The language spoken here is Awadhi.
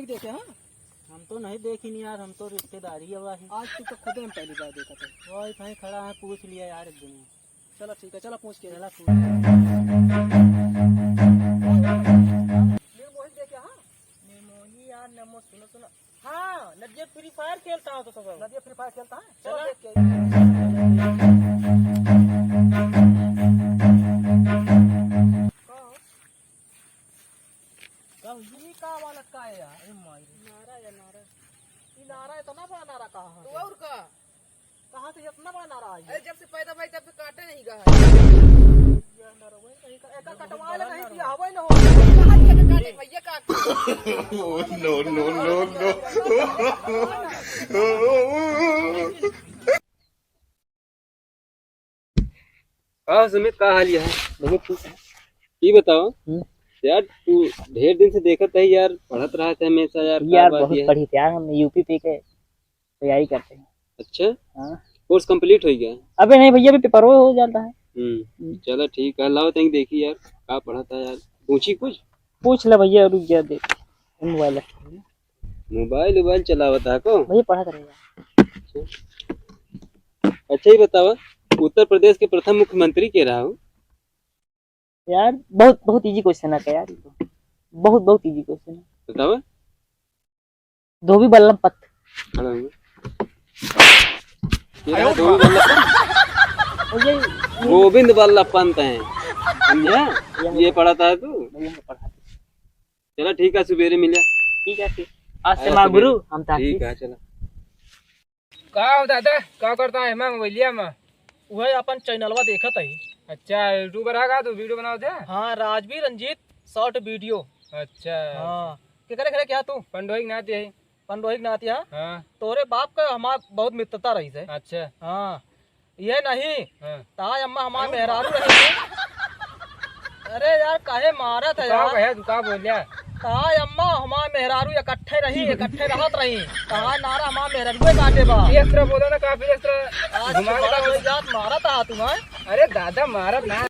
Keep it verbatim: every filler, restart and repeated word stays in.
देखे, हाँ? हम तो नहीं देखी नहीं यार, हम तो रिश्तेदारी है वही। आज तू तो खुदे हम पहली बार देखा था। वही भाई खड़ा है, पूछ लिया यार एक दिन। चला ठीक है, चला पूछ के। चला पूछ। निर्मोही देखे, हाँ? निर्मोही यार, नमो, सुनो, सुनो। हाँ, नदिया Free Fire खेलता हो तो सब। नदिया Free Fire खेलता है? चलो चला। देख के। का हो? का हो? ई का वाला का है यार? अरे माई रे। नारा या नारा। ई नारा, इतना बड़ा नारा कहाँ है? तो और का? कहाँ से इतना बड़ा नारा आई है? अरे, जब से पैदा भाई, तब से काटे नहीं गया है। ये नारा वही कहीं का, एका कटवा ले, नहीं दिया, हवे न हो। कहाँ दिया के काटे भैया का? Oh, no, no, no, no। का हो सुमित, का हाल है? भैया ठीक है। ई बताओ हम्म। यार, तू ढेर दिन से देखत है यार, पढ़त रहत है हमेशा यार, का यार बात बहुत है? पढ़ी थे यार, हम यूपी पी के तैयारी करते हैं। अच्छा? हाँ। Course complete हो गया? अबे नहीं भैया, अभी पेपरो हो जाता है। हम्म, हम्म। चलो ठीक है, लाओ तनी देखी यार, का पढ़त है यार, पूछी कुछ? पूछ ले भैया, रुक जा, देख, मोबाइल रख। मोबाइल, मोबाइल चलावत है को? भैया पढ़त रहे यार। अच्छा, ये बतावा, उत्तर प्रदेश के प्रथम मुख्यमंत्री के रहा हो? यार, बहुत, बहुत easy question है यार, ये तो। बहुत, बहुत easy question है। बतावा। धोबी बल्लभ पंत। खड़ा हुआ। ये रहा धोबी बल्लभ पंत। और ये, ये गोविंद बल्लभ पंत हैं। समझा? ये ये पढ़ा था तू? भैया, मैं पढ़ा था। चला ठीक है, सुबेरे मिला। ठीक है, फिर। आज से अच्छा, माँ सुबेरे। गुरु, हम ताकि। ठीक है, चला। का हो दादा, का करता है मैं मोबाइलिया में? वही अपन चैनलवा देखत है। अच्छा, YouTuber है का तू, video बनावत है? हाँ, राजवीर रंजीत short video। अच्छा। हाँ, केकरे घरे क्या तू? पंडोही के नाती है। पंडोही के नाती है? हाँ। तोरे बाप का हमार बहुत मित्रता रही से। अच्छा। हाँ, ये नहीं। हाँ। ताज अम्मा हमार मेहरारू रही। अरे यार, काहे मारत है तू का यार? कहे, तू का बोल लिया? ताज अम्मा हमार मेहरारू इकट्ठे रही, इकट्ठे रहत रही। ताज नारा हमार मेहरारू काटे बा। ये तरह बोला ना, काफी इस तरह आज घुमा के तुम्हारा बात वही जात मारत है तुम्हें। अरे दादा, मारत ना।